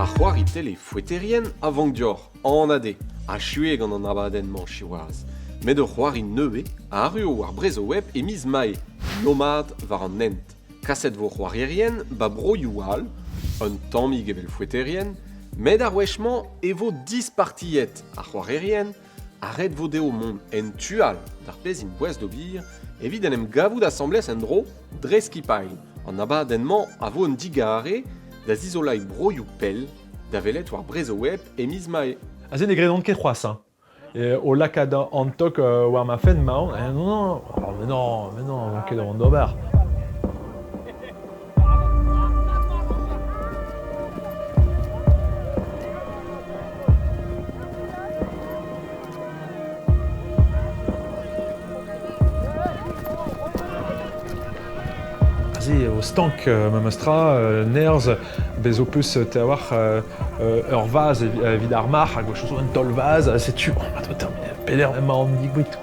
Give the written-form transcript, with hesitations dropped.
Ar c'hoari tele foeterien a vank deoc'h, anat eo, achu eo gant an abadenn-mañ siwazh. Met ur c'hoari nevez a arruo war Brezhoweb e miz Mae, Nomad war an hent. Kaset 'vo c'hoarierien 'ba broioù all, un tammig evel foeterien, met ar wech-mañ e vo dispartiet ar c'hoarierien ha ret 'vo dezho mont en tu all d'ar pezh int boas d'ober evit en em gavout asambles en-dro dre skipailh. An abadenn-mañ a vo un digarez da zizoleiñ broioù pell da welet war Brezhoweb e miz Mae. Aze ne gredan ket c'hoazh hein. O lakaat an tok war ma fenn 'maon. Non, non, mais non, mais non, ket on d'ober. Aze eo stank memestra, nerzh, bez' ho peus te a-walc'h ur vazh evit ar marc'h hag o zo un taol vazh, setu, peder emañ an digouit.